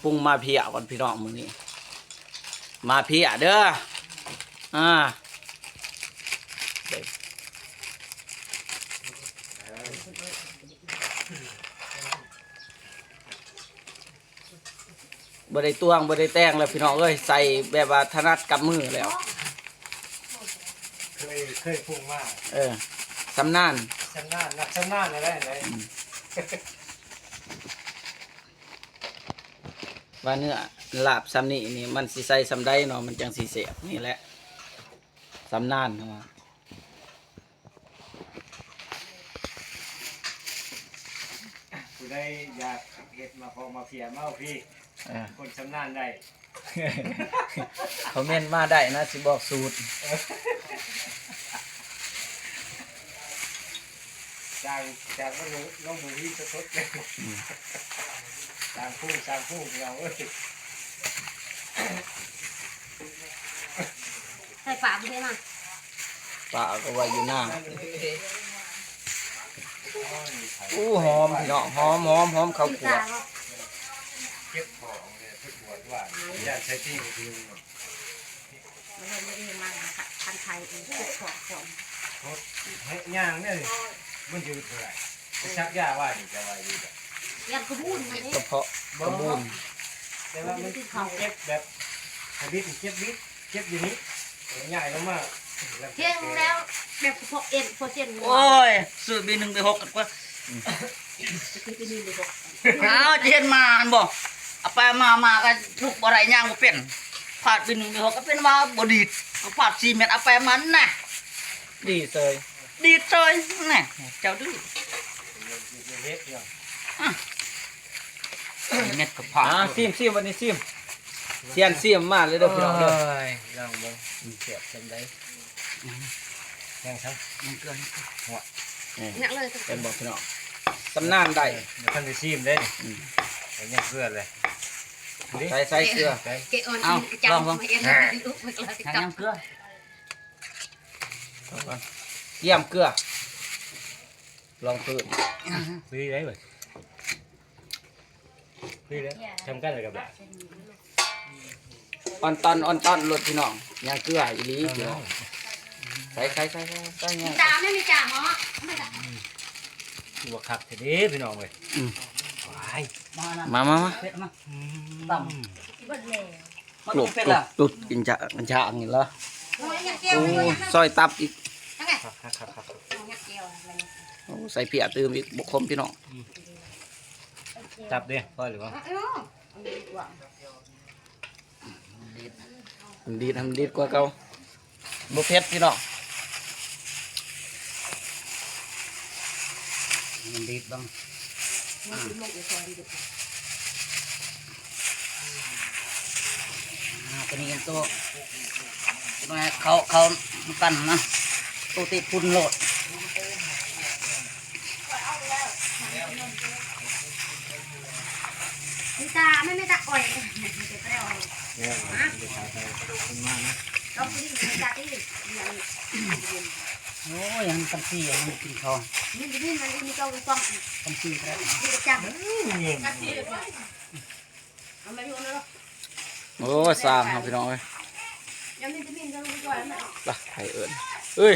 ປຸງມາເພຍກ່ອນພີ່ນ້ອງ ມື້ນີ້ມາເພຍເດີ. ອ່າ ບໍ່ໄດ້ຕວງບໍ່ໄດ້ແຕ່ງແລ້ວພີ່ນ້ອງເອີຍ ໃສ່ແບບວ່າຖະໜັດກຳມືແລ້ວ. ເຄີຍ ເຄີຍປຸງມາ ເອີ ຊຳນານ ຊຳນານ ນັກຊຳນານແລ້ວແຫຼະ. ອືມ ວ່າເນື້ອລາບຊ່ຳນີ້ນີ້ ມັນຊິໃສ່ຊ່ຳໃດເນາະ ມັນຈັ່ງຊິແຊບ ນີ້ແຫຼະ ຊຳນານເຮົາວ່າ. ຜູ້ໃດຢາກເຮັດມາພໍມາເພຍ ມາເອົາພີ້ ເອີ ຄົນຊຳນານໄດ້ ຄອມເມັນມາໄດ້ນະ ຊິບອກສູດ. ເອີ ຈ້າງ ຈ້າງມາລົງ ລົງມືພີ້ສົດໆ ອືມ ສ້າງພູມ ສ້າງພູມ ພີ່ນ້ອງເອີຍ. ໃສ່ປາກເດ້ມາ ປາກເອົາໄວ້ຢູ່ໜ້າ. ໂອ້ ຫອມພີ່ນ້ອງ ຫອມ ຫອມ ຫອມເຂົ້າຂົ້ວ. ເກັບຂອງເລີຍ ເກັບຂອງວ່າ ຢ່າໃສ່ຕີນ ມັນເລີ່ມໄດ້ເອງມາ ຄັນໄທເອງ ເກັບຂອງ ຂອງ ເຮັດຫຍັງເດ້ ມັນຢູ່ເທົ່າໃດ ໄປສັກຢາວ່ານີ້ ຈະວ່າຢູ່ ຢາກະບູນມັນເດ້ ກະເພາະ ບໍ່ ກະບູນ ແຕ່ວ່າມັນ ມັນເຈັບແບບ ທຳອິດເຈັບບິດ ເຈັບຢູ່ນີ້ ຍ້າຍລົງມາ ເຮັດແລ້ວແບບເພາະເອັນ ເພາະເສັ້ນ ໂອ້ຍ ຊື້ບີໜຶ່ງໄປຫົກກັນກວ່າ ຊື້ບີໜຶ່ງໄປຫົກ ອ້າວ ຈະເຮັດມາຫັ້ນບໍ່ ເອົາໄປມາ ມາກໍລຸກບໍ່ໄດ້ ຍ່າງບໍ່ເປັນ ພາດບີໜຶ່ງໄປຫົກກໍເປັນວ່າບໍ່ດີດ ພາດສີ່ເມັດ ເອົາໄປມານະ ດີເຊີຍ ດີເຊີຍ ແນ່ ເຈົ້າດື້ ເຮັດເນາະ ອາ ເມັດກໍພາດ ອ່າ ຊີມ ຊີມ ບັດນີ້ຊີມ ຊຽນຊີມມາເລີຍເດີພີ່ນ້ອງເດີ ໂອ້ຍ ລອງເບິ່ງ ອືມ ແຊບສ່ຳໃດ ຍັງຊະ ຍັງເກືອ ຍັງເກືອ ຫົວ ນີ້ ຍັງເລີຍ ເຫັນບໍ່ພີ່ນ້ອງ ຊຳນານໄດ້ ເອີ ບໍ່ທັນໄດ້ຊີມເດ້ ອືມ ຍັງເກືອເລີຍ ໃສ່ ໃສ່ເກືອ ໃສ່ ເກະອ່ອນ ເອົາ ລອງເບິ່ງ ຍັງເກືອ ຕຽມເກືອ ລອງເພີ່ມ ນີ້ໄດ້ເວີຍ ນີ້ແຫຼະ ຊຳກັນແລ້ວກໍບາດ ອ່ອນຕອນ ອ່ອນຕອນໂລດພີ່ນ້ອງ ຍັງເກືອອີ່ຫຼີພີ່ນ້ອງ ໃສ່ ໃສ່ ໃສ່ ໃສ່ ໃສ່ ມີຈານໄໝ ມີຈານເນາະ ຄືວ່າຄັກແທ້ເດ້ພີ່ນ້ອງເອີຍ ອືມ ວ້າຍ ມາ ມາ ມາ ເຜັດມາ ອືມ ຕຳ ເບິດແລ້ວ ມາ ຕຸບ ຕຸບ ຕຸບ ກິນຈະ ກິນຈະອັນນີ້ລະ ໂອ້ຍ ຊອຍຕັບອີກ ຄັກໆໆໆ ໂອ້ ໃສ່ເພຍຕື່ມອີກ ບໍ່ຄົມພີ່ນ້ອງ ອືມ ຕັບເດ້ ພໍຫຼືບໍ່ ມັນດີດ ມັນດີດກວ່າເກົ່າ ບໍ່ເຜັດພີ່ນ້ອງ ມັນດີດເບິ່ງ ອ່າ ຕົວນີ້ເປັນຕົວ ຕົວເຂົ້າ ເຂົ້ານຳກັນນະ ໂຕຕິດຝຸ່ນໂລດ. ມີຕາ ມັນມີຕາອ້ອຍ ເອີ ເອົາໄປເອົາ ເອົາໄປເອົາ ເອົາໄປເອົາ ໂອ້ຍ ມັນກັນຊີ້ ມັນກິນເຂົ້າ ນີ້ ນີ້ ມັນມີເຈົ້າກອງ ກັນຊີ້ກໍໄດ້ ນີ້ຈຳ ກັນຊີ້ ເອົາມາຢູ່ເນາະ ໂອ້ຍ ສ້າງເຮົາພີ່ນ້ອງເອີຍ ລະໃຜເອີ້ນ ເອີຍ.